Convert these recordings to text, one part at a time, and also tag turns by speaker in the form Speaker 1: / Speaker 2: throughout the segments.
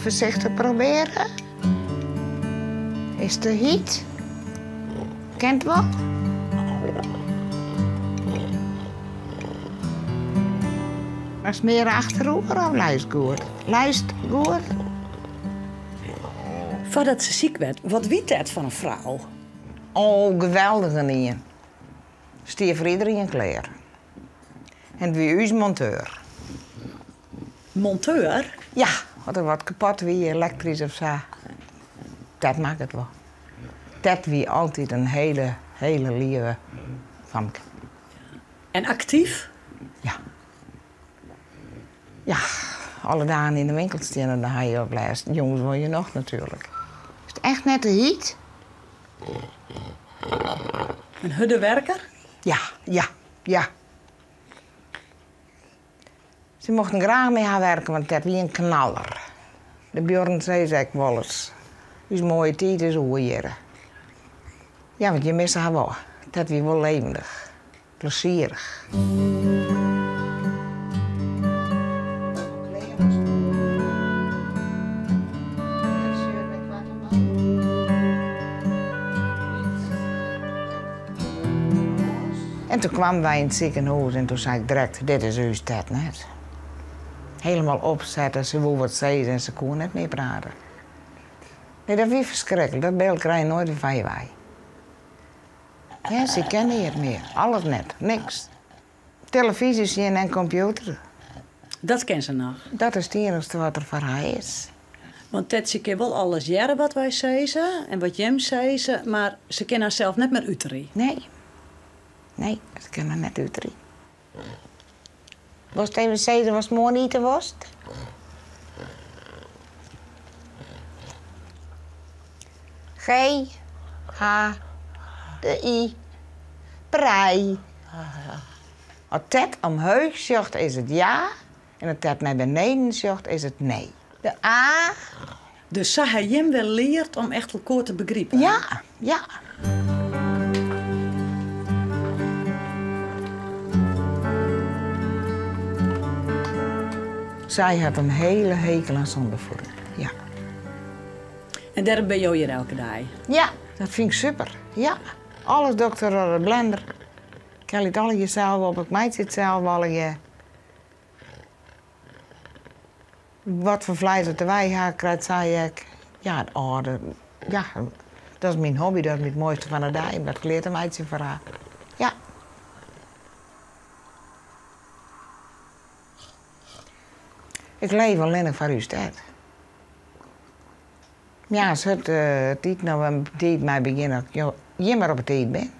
Speaker 1: Foarsichtich probearje. Is te hyt? Kin it wol? Moatst mear achteroer of leist goed? Leist goed?
Speaker 2: Foardat se siik werd, wat wie Tet foar in frou?
Speaker 1: Oh, geweldige ien. Stie foar iederien klear. En it wie ús monteur.
Speaker 2: Monteur?
Speaker 1: Ja, as der wat kapot wie, elektrysk of sa. Tet makke it wol. Tet wie altyd in hele, hele leave famke.
Speaker 2: En aktyf?
Speaker 1: Ja. Ja, alle dagen yn de winkel stean en dan ha je op lêst. Jûns wol je noch natuerlik. Is it echt net te hyt?
Speaker 2: In hurde werker?
Speaker 1: Ja, ja, ja. Se mochten graach mei har werke, want Tet wie in knaller. De buorren sizze ek wolris, ús moaie tiid is oer hjirre. Ja, want je misse har wol. Tet wie wol levendig, plezierich. En toen kwamen wy yn it sikehûs en toen sei ik direkt, dit is ús Tet net. Helemaal opsetten, se woe wat sizze en se koe net mear prate. Nee, dat wie ferskriklik, dat byld krij je noait wer fan je wei. Ja, se kin neat mear, alles net, niks. Telefyzje sjen en kompjûter.
Speaker 2: Dat kin se noch?
Speaker 1: Dat is it iennichste wat der foar har is.
Speaker 2: Want Tetsje kin wol alles hearre wat wy sizze en wat jim sizze, mar se kin harsels net mear uterje.
Speaker 1: Nee. Nee, se kin har net uterje. Wolst even sizze watst moarn ite wolst? G, H, de I, prei. As Tet omheech sjocht is it ja en as Tet nei beneden sjocht is it nee. De A.
Speaker 2: Dus sa ha jim wer leard om echt elkoar te begripen?
Speaker 1: Ja, ja. Sy hat in hele hekel oan sûnderfieding, ja.
Speaker 2: En dêrom binne jo hjir elke dei?
Speaker 1: Ja, dat fyn ik super, ja. Alles doch ik troch de blender. Ik helje it allegear sels op, ik meitsje it sels allegear. Wat foar fleis dat wy ha, krijt sy ek. Ja, it âlde, ja, dat is myn hobby, dat is it moaiste fan de dei, om dat klear te meitsjen foar har. Ja. Ik leef allinnich foar ús Tet. Ja, as it tiid no in tiid mei begjinne, as ik hjir mar op 'e tiid bin.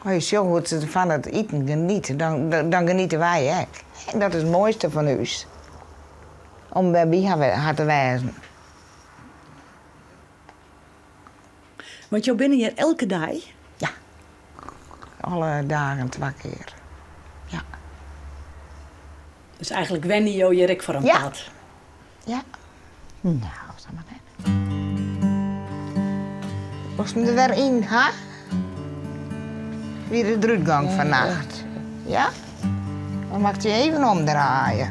Speaker 1: As je sjogge hoe't se fan it iten geniet, dan geniete wy ek. En dat is it moaiste fan ús, om wer by har te wêzen.
Speaker 2: Want jo binne hjir elke dei?
Speaker 1: Ja, alle dagen twa kear. Ja.
Speaker 2: Dus eigentlik wenje jo hjir ek foar in part?
Speaker 1: Ja. Nou, sa mar net. Wolst him der wer yn ha? Wie de derútgong fannacht? Ja? Dan moat ik dy even omdraaie.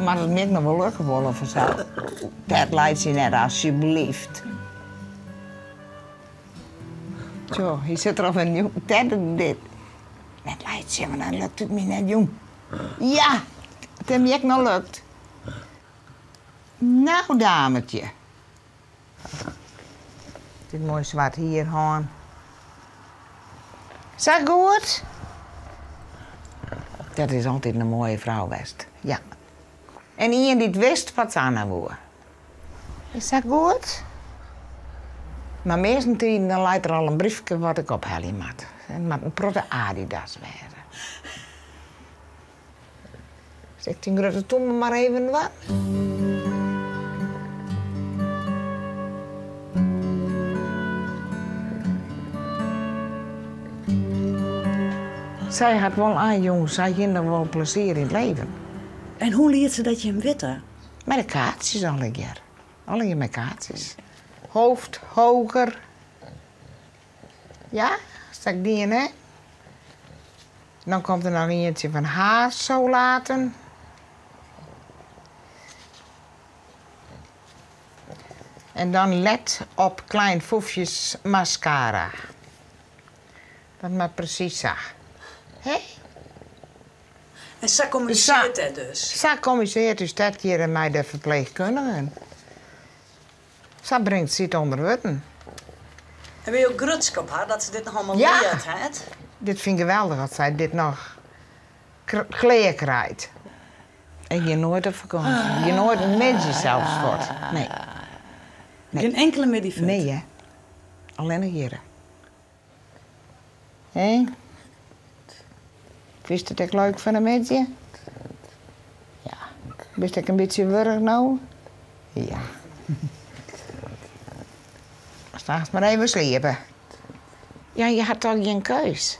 Speaker 1: Mar it moat noch wol lukke wolle fansels. Tet laitsje net asjebleaft. Tsjo, hy sit der al fan jong. Tet dit. Net laitsje, want dan lukt it my net jong. Ja, it him ek noch lukt. Nou, dametje. Dit moai swart hier hân. Sa goed? Dat is altyd in moaie frou west, ja. En ien dy't wist wat se ha woe. Is dat goed? Mar meastentiden dan leit der al in briefke wat ik ophelje moat. It moat in protte Adidas wêze. Stek dyn grutte tûme mar even dwaan. Sy hat wol oanjûn, sy hie noch wol plezier yn it leven.
Speaker 2: En hoe liet se dat jim witte?
Speaker 1: Mei de kaartsjes allegear. Allegear mei kaartsjes. Hoofd hoger. Ja, sa ik dien hè. Dan komt der noch ientsje fan haarsolaten. En dan let op klein foefjes mascara. Dat moat presys sa. Hè?
Speaker 2: En sa kommunisearret it dus?
Speaker 1: Sa kommunisearret ús Tet hjir mei de ferpleechkundigen. Sa bringt sy it ûnder wurden.
Speaker 2: En binne jo grutsk op har dat se dit noch allemaal
Speaker 1: Ja.
Speaker 2: leard hat?
Speaker 1: Dit fyn ik geweldich dat sy dit noch klear krijt. Ik gean noait op fakânsje. Ik gean noait in middei sels fuort. Nee. Nee.
Speaker 2: Gjin inkele middei fuort?
Speaker 1: Nee, hè. Allinnich hjir. Hé? Fynst it ek leuk fan 'e middei? Ja. Bist ek in bytsje wurch no? Ja. Straks mar even sliepe. Ja, je ha toch gjin keus.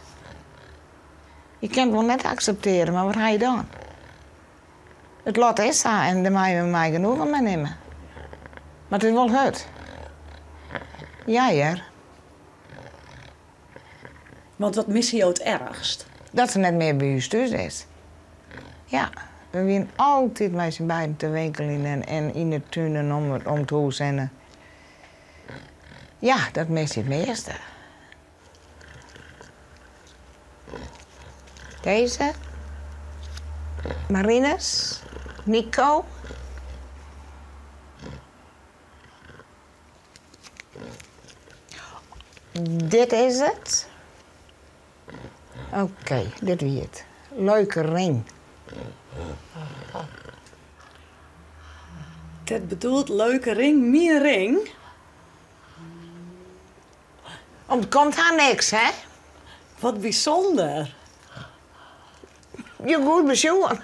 Speaker 1: Je kinne it wol net akseptearje, mar wat ha je dan? It lot is sa en dêr meie we mei genoegen mei nimme. Mar it is wol hurd. Ja hear.
Speaker 2: Want wat misse jo it erchst?
Speaker 1: Dat se net mear by ús thús is. Ja, we wienen altyd mei syn beiden te winkeljen en en yn de tún en om it om it hûs hinne. Ja, dat mis je it measte. Deze. Marinus. Nico. Dit is it. Oké, dit wie it. Leuke ring.
Speaker 2: Dat bedoelt leuke ring, myn ring?
Speaker 1: Untkomt har niks, hè?
Speaker 2: Wat bysûnder.
Speaker 1: Je goed besjoen.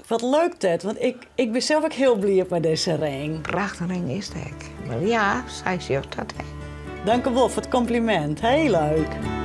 Speaker 2: Wat leuk dat, want ik, ik bin sels ek hiel bliid mei dizze ring.
Speaker 1: Prachtige ring is it ek. Mar ja, sy sjocht dat ek.
Speaker 2: Dankewol foar it komplimint. Hiel leuk.